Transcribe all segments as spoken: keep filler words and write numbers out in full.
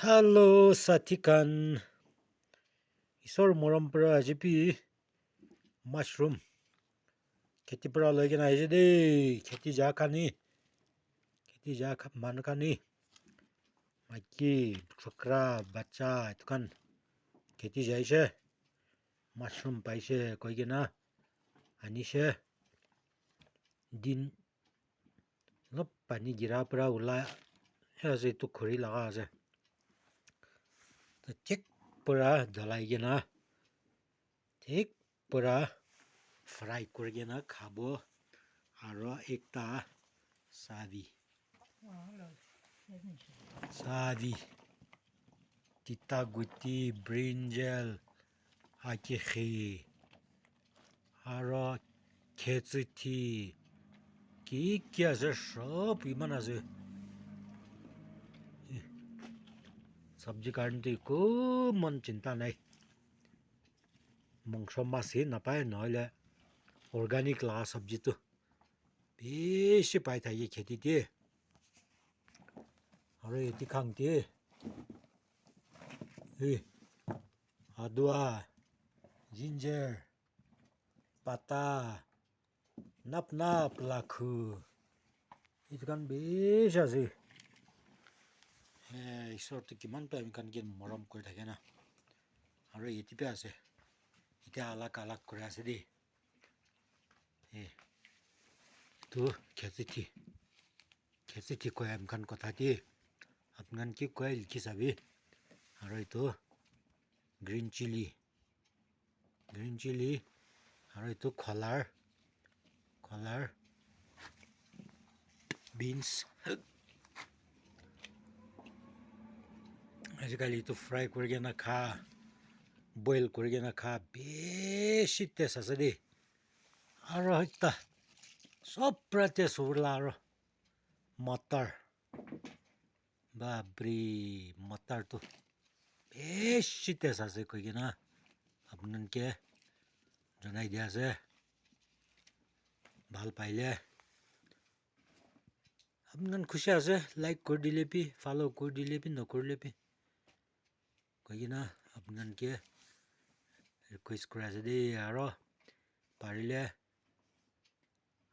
Hello, sathi khan. Isor morom para aji bi mushroom kheti para loi kena aise de, kheti ja khan ni, kheti ja kha-, manu khan ni, maiki, chokra, bacha, etu khan kheti jaise, mushroom paise koi kena anise. Din olop pani gira para ulai ase, etu khuri laga ase. To thik pura dalai kena, thik pura fry kuri kena khabo. Aro ekta sabi. Sabi. Tita guti, brinjal, akikhi, aro khetsuthi, ki ki ase, sob iman ase. Sabji karne tu eko mon chinta nai. Mongso mas hi napai, nohoile organic laga sabji tu bishi pai thaki kheti te. Aro yate khan te, eh, adua, ginger, pata, nap nap lakhu. Etu khan bishi ase. Eh, Isor tu kiman pa ami khan ke morom kuri thake na. Aro yate bi ase. Yate alag alag kuri ase de. Eh, tu khetsuthi. Khetsuthi koi ami khan kotha te. Apni khan ki koi likhi sabi. Aro etu green chili. Green chili. Aro etu kholar. Kholar. Beans. Ajikali etu fry kuri kena kha. Boil kuri kena kha. Bishi taste ase de. Aro ekta sob para taste hobo la aro matar. Bapre, matar tu bishi taste ase koi kena apni khan ke janai dia ase. Bhal paile apni khan khushi ase, like kuri dile bi, follow kuri dile bi, nokurile bi. Koi kena apni khan ke request kuri ase de, aro parile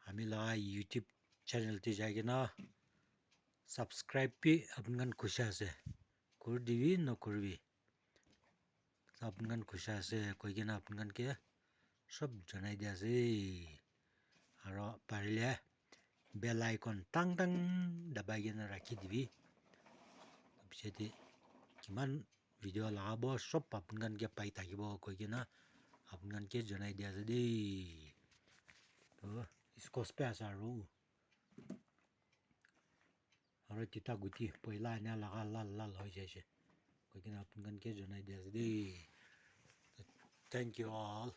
ami laga YouTube channel te jai kena subscribe bi apni khan khushi ase, kuri dibi nokuribi, apni khan khushi ase koi kena apni khan ke sob janai dia ase. Aro parile bell icon tang tang dabai kena rakhi dibi. Piche te kiman video lagabo sob apni khan ke pai thakibo koi kena apni khan ke janai dia ase de. To squash bi ase aro. Aro tita guti poila ena laga lal lal hoi jaise. Koi kena apni khan ke janai dia ase de. Thank you all.